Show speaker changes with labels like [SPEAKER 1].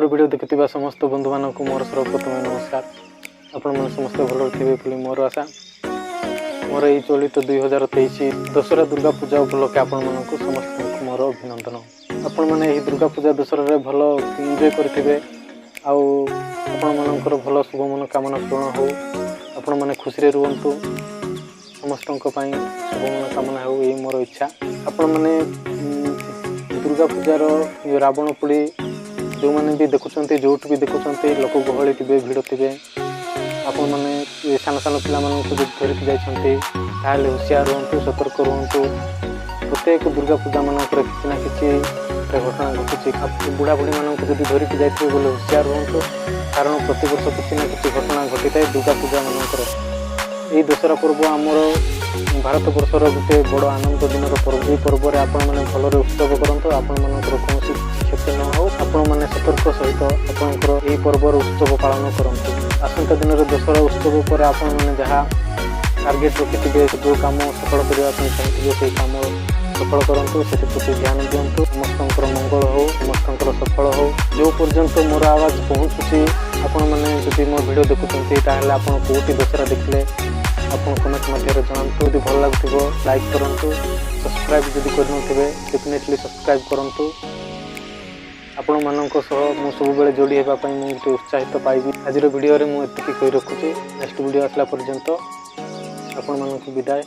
[SPEAKER 1] ମୋର ଭିଡ଼ିଓ ଦେଖୁଥିବା ସମସ୍ତ ବନ୍ଧୁମାନଙ୍କୁ ମୋର ସର୍ବପ୍ରଥମେ ନମସ୍କାର। ଆପଣମାନେ ସମସ୍ତେ ଭଲରେ ଥିବେ ବୋଲି ମୋର ଆଶା। ମୋର ଏଇ ଚଳିତ 2023 ଦଶହରା ଦୁର୍ଗା ପୂଜା ଉପଲକ୍ଷେ ଆପଣମାନଙ୍କୁ ସମସ୍ତଙ୍କୁ ମୋର ଅଭିନନ୍ଦନ। ଆପଣମାନେ ଏହି ଦୁର୍ଗା ପୂଜା ଦଶହରାରେ ଭଲ ଏନ୍ଜୟ କରିଥିବେ ଆଉ ଆପଣମାନଙ୍କର ଭଲ ଶୁଭ ମନୋକାମନା ପୂରଣ ହେଉ। ଆପଣମାନେ ଖୁସିରେ ରୁହନ୍ତୁ, ସମସ୍ତଙ୍କ ପାଇଁ ଶୁଭ ମନୋକାମନା ହେଉ, ଏଇ ମୋର ଇଚ୍ଛା। ଆପଣମାନେ ଦୁର୍ଗା ପୂଜାର ରାବଣ ପୋଡ଼ି ଯେଉଁମାନେ ବି ଦେଖୁଛନ୍ତି, ଯେଉଁଠୁ ବି ଦେଖୁଛନ୍ତି, ଲୋକ ଗହଳି ଥିବେ, ଭିଡ଼ ଥିବେ, ଆପଣମାନେ ସାନ ସାନ ପିଲାମାନଙ୍କୁ ଯଦି ଧରିକି ଯାଇଛନ୍ତି ତାହେଲେ ହୁସିଆର ରୁହନ୍ତୁ, ସତର୍କ ରୁହନ୍ତୁ। ପ୍ରତ୍ୟେକ ଦୁର୍ଗା ପୂଜା ମାନଙ୍କରେ କିଛି ନା କିଛି ଘଟଣା ଘଟୁଛି। ବୁଢ଼ା ବୁଢ଼ୀମାନଙ୍କୁ ଯଦି ଧରିକି ଯାଇଥିବେ ବୋଲେ ହୁସିଆର ରୁହନ୍ତୁ, କାରଣ ପ୍ରତିବର୍ଷ କିଛି ନା କିଛି ଘଟଣା ଘଟିଥାଏ ଦୁର୍ଗା ପୂଜା ମାନଙ୍କର। ଏଇ ଦଶହରା ପର୍ବ ଆମର ଭାରତ ବର୍ଷର ଗୋଟେ ବଡ଼ ଆନନ୍ଦ ଦିନର ପର୍ବ। ଏହି ପର୍ବରେ ଆପଣମାନେ ଭଲରେ ଉତ୍ସବ କରନ୍ତୁ, ଆପଣମାନଙ୍କର କୌଣସି କ୍ଷତି ନ ହେଉ। ଆପଣମାନେ ସତର୍କ ସହିତ ଆପଣଙ୍କର ଏହି ପର୍ବର ଉତ୍ସବ ପାଳନ କରନ୍ତୁ। ଆସନ୍ତା ଦିନରେ ଦଶହରା ଉତ୍ସବ ପରେ ଆପଣମାନେ ଯାହା ଟାର୍ଗେଟ୍ ରଖିଥିବେ, ଯେଉଁ କାମ ସଫଳ କରିବା ପାଇଁ ଚାହୁଁଥିବେ, ସେଇ କାମ ସଫଳ କରନ୍ତୁ, ସେଥିପ୍ରତି ଧ୍ୟାନ ଦିଅନ୍ତୁ। ସମସ୍ତଙ୍କର ମଙ୍ଗଳ ହେଉ, ସମସ୍ତଙ୍କର ସଫଳ ହେଉ। ଯେଉଁ ପର୍ଯ୍ୟନ୍ତ ମୋର ଆୱାଜ ପହଞ୍ଚୁଛି, ଆପଣମାନେ ଯଦି ମୋ ଭିଡ଼ିଓ ଦେଖୁଛନ୍ତି ତାହେଲେ ଆପଣ କେଉଁଠି ଦଶହରା ଦେଖିଲେ ଆପଣ କମେଣ୍ଟ ମାଧ୍ୟମରେ ଜଣାନ୍ତୁ। ଯଦି ଭଲ ଲାଗୁଥିବ ଲାଇକ୍ କରନ୍ତୁ, ସବସ୍କ୍ରାଇବ୍ ଯଦି କରିନଥିବେ ଡେଫିନେଟଲି ସବସ୍କ୍ରାଇବ୍ କରନ୍ତୁ। ଆପଣମାନଙ୍କ ସହ ମୁଁ ସବୁବେଳେ ଯୋଡ଼ି ହେବା ପାଇଁ ମୁଁ ଗୋଟେ ଉତ୍ସାହିତ ପାଇବି। ଆଜିର ଭିଡ଼ିଓରେ ମୁଁ ଏତିକି କହି ରଖୁଛି। ନେକ୍ସଟ ଭିଡ଼ିଓ ଆସିଲା ପର୍ଯ୍ୟନ୍ତ ଆପଣମାନଙ୍କୁ ବିଦାୟ।